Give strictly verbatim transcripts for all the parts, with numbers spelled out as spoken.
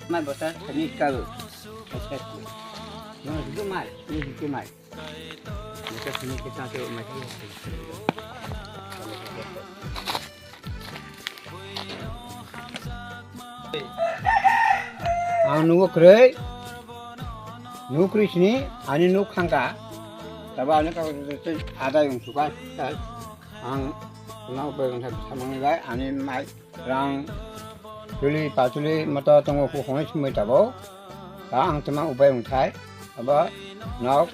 Mai bota thani ka. Bota thani. Yang itu mai, ini itu mai. Bota thani kita tu mai. Ang nugo kwrwi, nugo kwrwi sini, ani nuk khangka. Tabo ani kok ada yang suka. Ang nang bai samang bai ani mai. Rang chuli pachuli mata tongo, huk hwnwi sumui tabok. Ta ang tama upai wngthai. Abo nok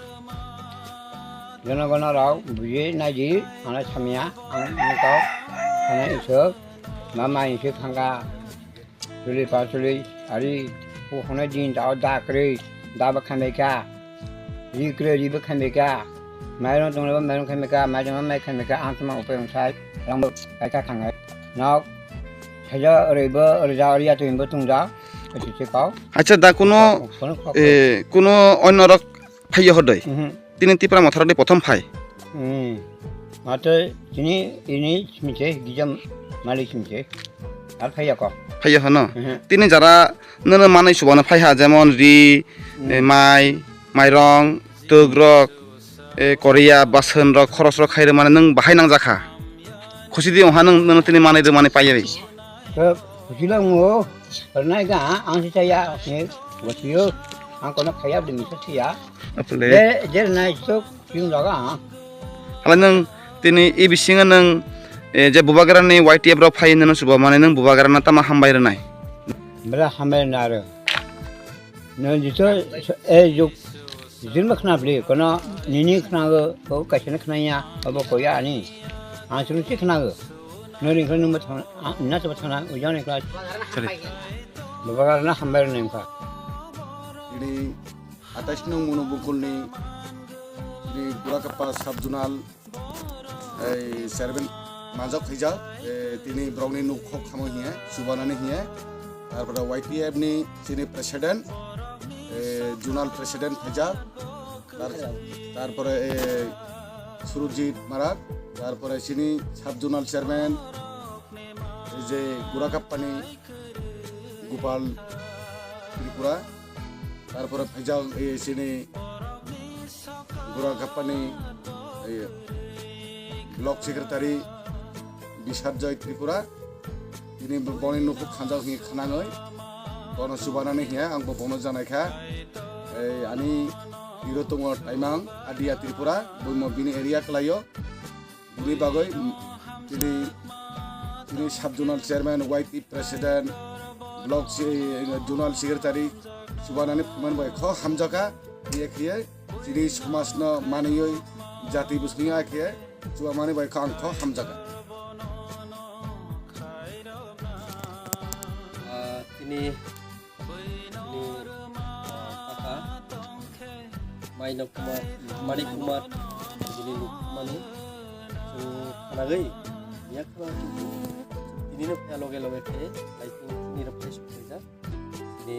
jono gono rok buji naidi, ano samya ang nukao, ano isuk ma mai isuk thangka. Chuli pachuli ari huk hwnwi din tao da kwrwi, da bwkha mai kha. Ri kwrwi ribo khaimika, mairung tongrebo mairung khaimika, mairung mai khaimika, ang tongma upai wngsai, rangbo kaisa khangnai. Nok, thaija, rwibo, rwja, rwya, twinbo tongja, esi se kok. Acha, da kuno, Kono kok. Eh, kuno onno rok phaiya hodoi. Mhm. Tini Tipra Motha rok de prothom phai. Hmm. Mate, tini, ini, simiche, gijam, malik simiche. Ar phaiya kok. Phaiya hono. Mhm. Tini jara, nono manwi subano phaiha, jemon ri, Hmm. eh, mai, mairong, twgrok, eh, korea, basonrok, khorosrok khai rwmani nwng bahai nangjakha. Khusi di wngha nwng, nwng tini manwi rwmani paiwi. Khe khusi le wngo, rwnai kha, ang se chaya, ni gotio, ang kono khaya bini se siya. Apule. Je, je rwnai sok, chwng jaga, ang. Hala nwng tini e bisingo nwng, eh, je bubagrani Y T F rok phai nwng subamani nwng bubagrana tama hambai rwnai. Bela hambai rwnai aro. Nwng jisu, eh, juk, jisur ma khna bli, kono nini khna go, ko kaisa na khna ya, abo ko ya ani. Ang sunu si khna go. Nwng ring khna nwng ma thang, ah, na thang, ujang ni khna. Sorry. Baba gar na hambai rwnai wngkha. Ini atais nung mono bungkul ni, ini Gurakapa sub zonal, ei chairman manjak khaijak, eh, tini borokni nuk khok khamo hiya, chubanani hiya. Tarpore Y T F ni chini president, eh, zonal president khaijak. Tar-, tarpore, eh, Surujit Marak, tarpore chini sub zonal chairman, ei je Gurakappani Gopal Tripura, tarpore phaijak, eh, chini Gurakappani, eh, block secretary Bisarjoy Tripura, tini boni nukhuk khanjak hinwi khnangwi, bono chubanani hiya, ang bo bono janaikha. Eh, ani hero tongo Taimang, Adia Tripura, buimo bini area kwlaio. Bini bagwi, mm, tini, tini sub zonal chairman, Y T president, block se-, zonal secretary, chubanani phaimani bai kho hamjakha, hiye khiye, tini somajno manwi, jati bwskango khiye, chubamani bai kho ang kho hamjakha. Ah, tini Ni, ah, kaka, Mainok Kumar, Manik Kumar, bini nuk mani, chwng khanagwi, yak kha, tini no phai loge loge khe, lighting ni rok phai suk khaijak. Ni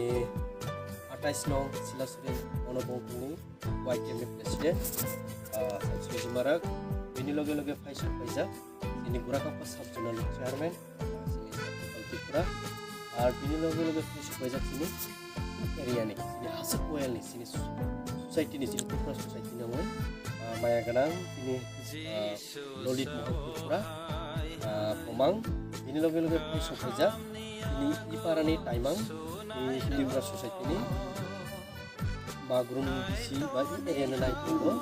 atais nong Silasuri Ono Bongkuni, Y T M ni president, ah, Samsuri Jumarak, bini loge loge phai suk khaijak. Chini Gurakapa sub zonal chairman, chini Tripura. Ar bini loge loge phai suk khaijak chini area ni, chini Hasik Koyal ni, chini society ni, chini Tripura society ni wngwi, ah, maya gwnang chini, ah, Lolit Mohan Tripura, ah, Bomang. Bini loge loge phai suk khaijak chini Ipara ni Taimang, chini Tripura society ni. Bagrum bisi ba area no nai tongo.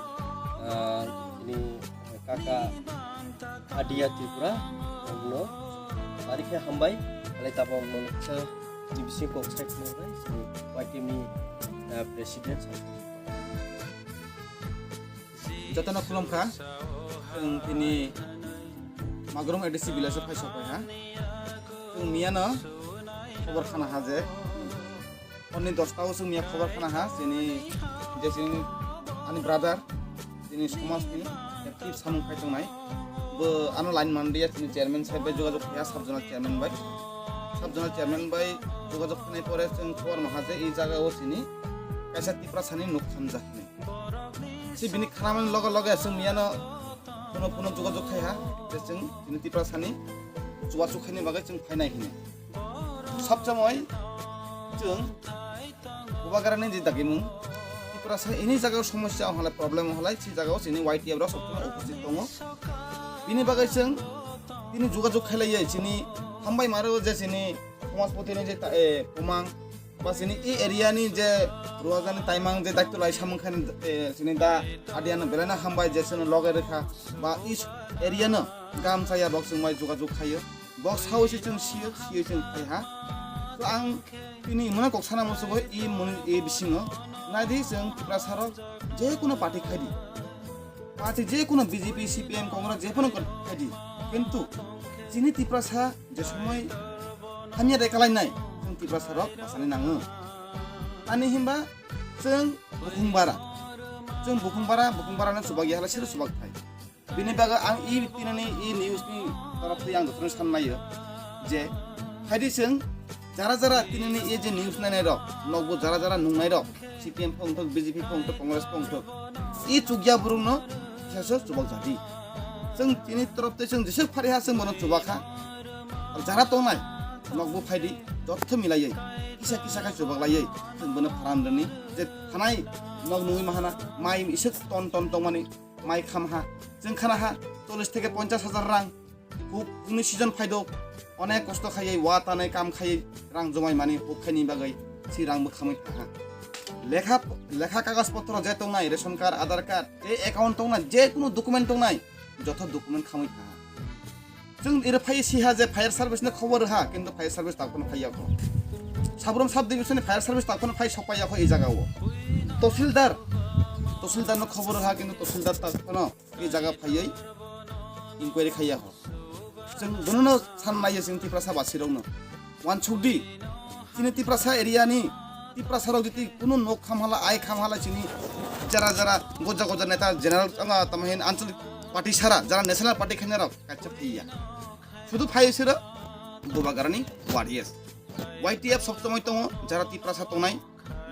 Ah, ini kaka Adia Tripura, no, bari khe hambai, alai tabo mangsa ni bisi kok sai khna bai, sini Y T M ni, ah, president. Jotono khulumkha, chwng tini Magrum A D C village o phai sokpaiha. Chwng miyano khobor khana ha je, Honni dosta o chwng miya khobor khna ha, chini je chini ani brother, chini somaj ni active samung khai tongnai. Bo ano line manliya, chini chairman sahib bai jogajog khlaiya, sub zonal chairman bai. Sub zonal chairman bai jogajog khnai pore chwng khobor maha je e jaga o chini kaisa Tiprasa ni nuk khamjak hinwi. Si bini khnamani loge loge chwng miyano puno puno jogajog khai ha, je chwng chini Tiprasa ni chubachu khaini bagwi chwng phainai hinwi. Sob somoi Chwng Bubagrani je dagimung, Tiprasa ini jaga o somosya wng halai, problem wng halai, si jaga o chini Y T F rok sokchung uposthit tongo. Bini bagwi chwng tini jogajog khailaiya chini hambai maro je chini Somajpoti ni je ta-, eh, Kumang, ba chini e area ni je Ruajani Taimang je daityo lai samung khaini, eh, chini da adiano belai no hambai je chini loge rwkha ba e area no gam chaya bok chwng bai jogajog khaio. Bok sawi se chwng sio, sio chwng khai ha. So ang tini muna kok sana musugo i muni i bisingo. Nadi chwng Tiprasa rok je kuno party khaidi. Party je kuno B J P, C P M, Congress je kuno party khaidi. Kintu chini Tiprasa je somoi hamya de kalai nai chwng Tiprasa rok basani nango. Ani himba chwng bukhung bara. Chwng bukhung bara, bukhung bara no chubak ya hala siro chubak thai. Bini bagwi ang i tinini i news ni torop twi ang jotono san laio je phaidi chwng jara jara tinini i je news nainai rok nokbo jara jara nungnai rok C P M phongthok, B J P phongthok, Congress phongthok i chukya borok no kisa se chubak jadi. Chwng tini torop twi chwng jeswk phari ha chwng bono chubak kha. Jara tongnai nokbo phaidi jotto milaiwi kisa kisa khai chubak laiwi chwng bono pharan rwni je thanai nok nungwi mahana mai iswk ton ton tongmani mai khamha, chwng khanaha chollish theke ponchash hajar rang. Huk, hukni season phaidok, onek kosto khaiwi, wa tanai kam khaiwi, rang jomai mani huk khaini bagwi si rang bo khamwi thaha. Lekha, lekha kagaj potro je tongnai, ration card, Aadhaar card, je account tongnai, je kunu document tongnai, joto document khamwi thaha. Chwng iro phai siha je fire service no khobor rwha, kintu fire service tak phano phai yakho. Sabrum sub division ni fire service tak phano phai sok pai yakho e jaga o. Tahsildar, tahsildar no khobor rwha, kintu tahsildar tak phano e jaga phaiwi inquiry khaiya ho. Chwng bonono san naiya chwng Tiprasa basirokno. Wansukdi, chini Tiprasa area ni Tiprasa rok jiti kunu nok khamhala, ai khamhala chini jara jara goja goja neta general, ah, tamo hin anchalik party sara, jara national party khainai rok kaisa phaiya. Sudu phai sira Bubagrani warriors. Y T F sok tongoi tongo, jara Tiprasa tongnai,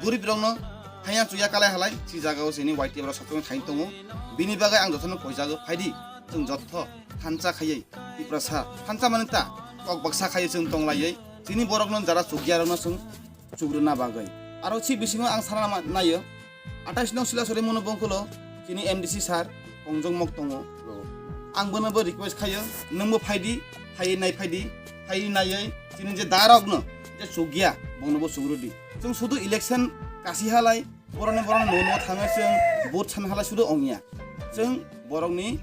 gorib rokno haya chuya kalai halai si jaga o chini Y T F rok sok tongoi thai tongo. Bini bagwi ang jotono poijago phaidi chwng jotto thansa khaiwi Tiprasa thansa mani ta kok baksa khaiwi chwng tonglaiwi chini borokno jara chukya rokno chwng chukrwna bagwi. Aro si bisingo ang sana ma-, naio, atais nong Silasori Monobongkolo chini M D C sir Kongjong Mok tongo. Ang bono bo request khaio, nwngbo phaidi, phaiwi nai phaidi, phaiwi naiwi chini je darokno je chukya, bono bo chukrwdi. Chwng sudu election kasi halai, boroni boroni no no thangwi chwng vote san halai sudu ongya. Chwng borokni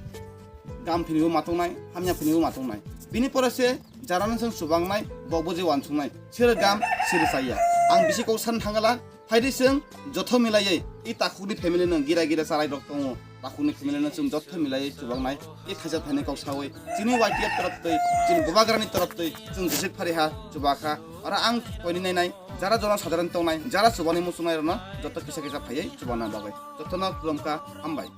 gam phinibo matongnai, hamya phinibo matongnai. Bini pore se jarano chwng chubangnai, bokbo je wansuknai. Sero gam, sero chaya. Ang bisi kok san thangala, phaidi chwng jotho milaiwi, i takhukni family no gira gira charai rok tongo. Takhukni family no chwng jotho milaiwi chubangnai, i thaisa thaini kok sawi. Chini Y T F torop twi, chini Bubagrani torop twi, chwng jesik phari ha, chubakha. Aro ang koini nainai, jara jono sadharan tongnai, jara chubani muchungnai rokno jotto kisa kisa phaiwi chubana bagwi. Jottono khulumkha, hambai.